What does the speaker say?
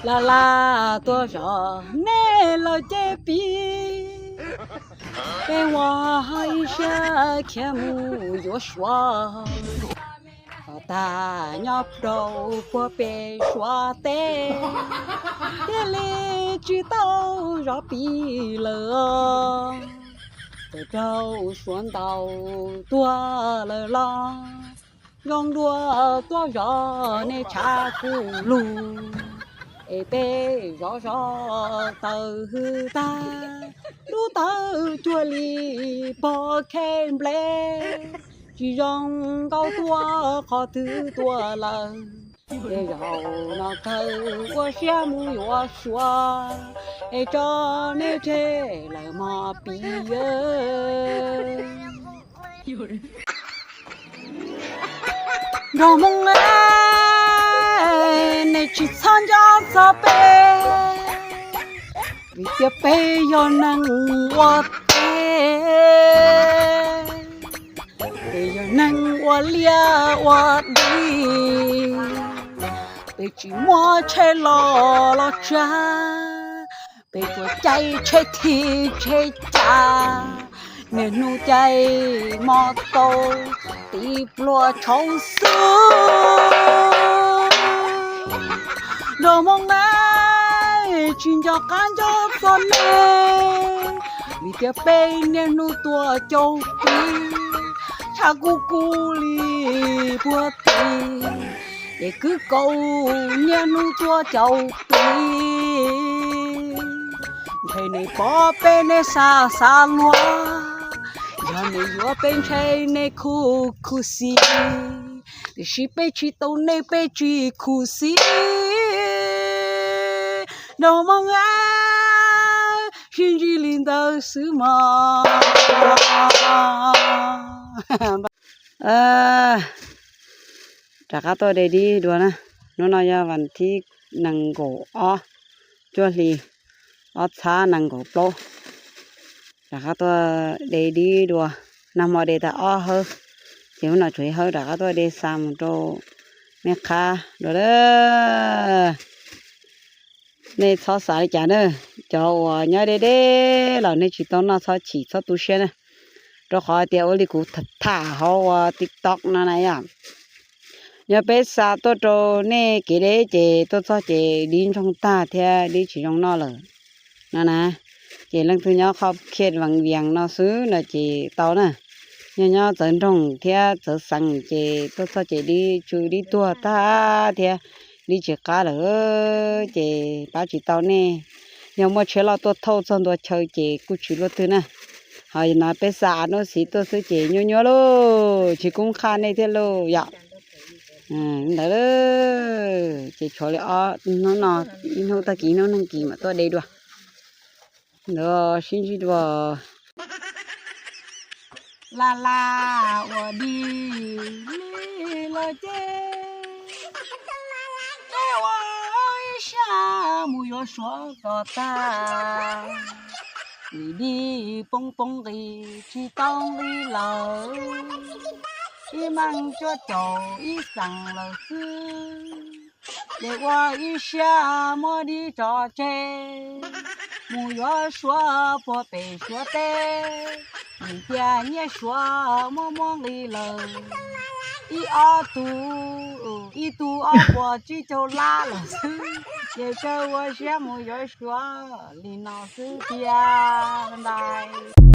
Laj laj tuaj zov nej los ces pib, peb ua ib siab khiav mus yuav Suav. Tog tag nyob rau puag pem Suav teb, thiaj li tsis tau zov pib lawm. Txawm raug Suav ntaus tuag lawm los zoo dua tuaj zov nej tshav kuj lug. Es peb zov zov taws hwj tag, lub taws cuag li pog khej nplej, tsis zoo nkauj tuaj qhov twg tuaj lawm. Es zaum no kawg ua siab mus yuav Suav, es tso nej tseg lawm mog pib. Nraug Hmoob, nej tsis txhob nco txog peb, vim tias peb yog neeg ua teb, peb yog neeg ua liaj ua teb, peb tsis muaj tsheb los los tsa, peb tsuas caij tsheb thij tsheb ca, niaj hnub caij mos tau tiv pluag tshauv xwb. Nraug Hmoob, nej tsis nco qab nco txog nej, vim tias peb niaj hnub tuaj caum pib, tshav kub kub li puag tim, ces kwv kaus niaj hnub tuaj caum pib. Ntshe nej pom peb nej xav xav luag, yog nej yuav peb ntshe nej khuv khuv xim, tiam sis peb tsis tau nej peb tsis khuv xim. Nraug Hmoob, sib ntsib li ntawd xwb mog. Rov qab tuaj de dib dua na. Hnub no yog vas thib nees nkaum ob, cuaj hli ob txhab nees nkaum plaub. Rov qab tuaj de dib dua, nag hmo de tag ob hawb, ces hnub no tshuav ib hawb, rov qab tuaj de xa mus rau nej qhab dua lawm. Nej txhob xav li cas na, cov uas nyob deb deb los nej tsis tau noj txhob chim txhob tu siab na, rau qhov tias ua li kuv tham hauv ua TikTok no na yom. Yog peb xa tuaj rau nej kev deb ces tuaj txog ces dib ntsoog tag thiab dib tsis zoo noj lawm no na. Ces leej twg nyob qhov khiaj vees vias no xwb no ces tau na. Yog nyob txawv nroog thiab txawv xeev ces tuaj txog ces dib tsw dib tuag tag thiab dib tsis qab lawm ces pab tsis tau nej. Yog muaj tsheb loj tuaj thauj txog ntua chaw ces kuj tsis luaj twg na. Ho no peb xa hnub xiv tuaj xwb ces nyuaj nyuaj lauj, tsis kub qhaj nej thiab lauj yom. Ntawd ces tshuav li ob hnub no, ib hnub tag kis ib hnub neeg kis mam tuaj de dua. Ntawd sib ntsib dua. Laj laj ua dib li los ces peb ua ib siab mus yuav Suav kom tag, vim dib poob poob nqis tsis tau nqis lawm, ib meej cuaj caum ib xees lawm xwb. Ces ua ib siab muab dib tso tseg, mus yuav Suav puag pem Suav teb, vim tias nyiaj Suav muab muab nqis lawm ib ob tug, ib tug ob puas tsib caug lab lawm xwb. Ces tsuas ua siab mus yuav Suav li no xwb tiag ntais.